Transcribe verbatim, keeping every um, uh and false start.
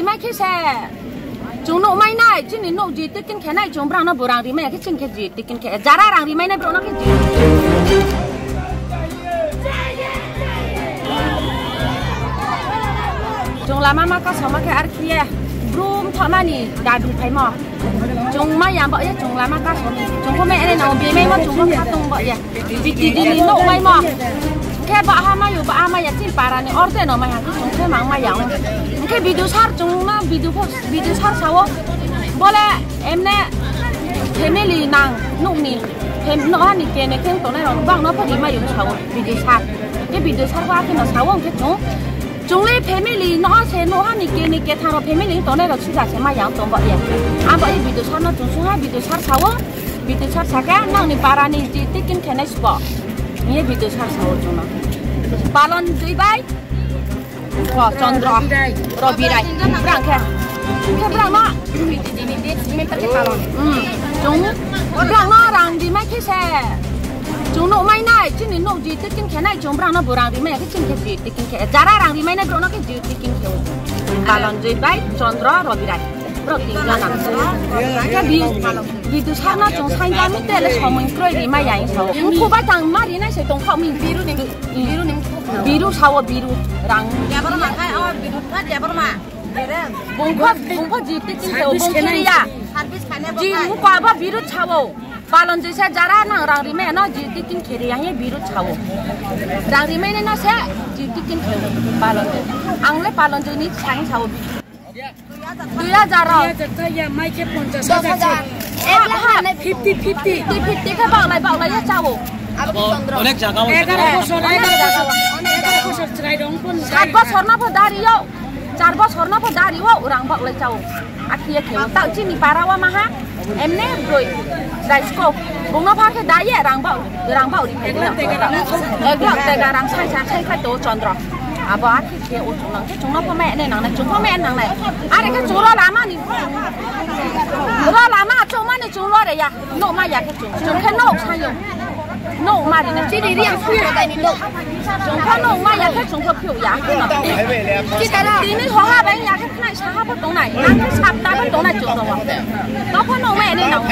Mai khe se. Chung nuk mai nai, chini nuk ji tikin khe nai, chung brang no bo rang ri mai khe chini khe ji tikin khe. Jara rang ri mai nai brok no khe ji. Chung lama ma ka sama khe ar khiye. Brum thamani dadu phaimo. Chung ma yang ba ye chung lama ka soni. Chung ko me ene no be mai mo chung ko khatung ba ye. Biti dini nuk mai mo. Khe ba ha mayu ba ha maya chil para ni orde no mai ha chung khe mang maya. Khe bidu sar chung na bidu pho bidu sar sao. Bole emne family nang nuk ni. Hem no ha ni kene keng to nai rong bang no pho di mayu sao bidu sar. Khe bidu sar ba khe no sao khe chung. Chungle family no se no ha ni kene ke tharo family to nai rok suja se ma yang tong ba ya. Abo e video sar no chung sunga video sar sao. Video sar saka nang ni para ni ji tikin khenai spo. Ye video sar sao chung no. Palon jui bai. Ko Chandra. Robirai. Brang khe. Khe brang ma. Hmm. Chung brang ma rang di mai khe se. Chung nuk mai nai chini nuk ji tikin khenai chung brang no bo rang di mai khe chini khe ji. Khe jara rang rimai nai brok no khe ji tikin khe o. Balon jui bai Chandra Robirai. Brok tin jana. Khe bi bidu sarna chung sain jami tele somoi kroi rimai yang sao. Mukhu ba tang ma rinai se tong kha mi biru ni biru ni mukhu. Biru sao biru rang. Jabar ma khai o biru kha jabar ma. Bungkho bungkho ji tikin khe o bung kiriya. Service khainai bo khai. Ji mukhu aba biru sao. Palon jui sa jara nang rang rimai no ji tikin kheri yang ye biru chao. Rang rimai no se ji tikin kheri palon jui. Ang le palon jui ni sang chao. Dui hajar ro. Dui hajar ta ya mai khe ponchas hajar. Ek lakh na fifty fifty. Fifty fifty khe baklai baklai ya chao. Onek jaga o. Egaro bosor, egaro bosor. Egaro bosor chwrai rong pon. Sat bosor no pho dari yo. Char bosor no pho dari o rang baklai chao. Akhiye kheo ta chini para wa maha emne broi daisko bungno pha khe daye rang bau rang bau ri phai. Ek lakh tega rang sai sa sai khai to Chandra. Abo akhi khe o chung nang khe chung no pho me ne nang nai chung pho me nang nai. Are khe chung ro lama ni ro lama chung mani chung lo re ya no ma ya khe chung chung khe no sa yo. No ma ri na chini ri ang phu ya dai ni no. Chung pho no ma ya khe chung pho phu ya. Tini ho ha bai ya khe Nai saha bo tongnai, nang khe sapta bo tongnai chwng tongo. Tokho nung mai ani nang.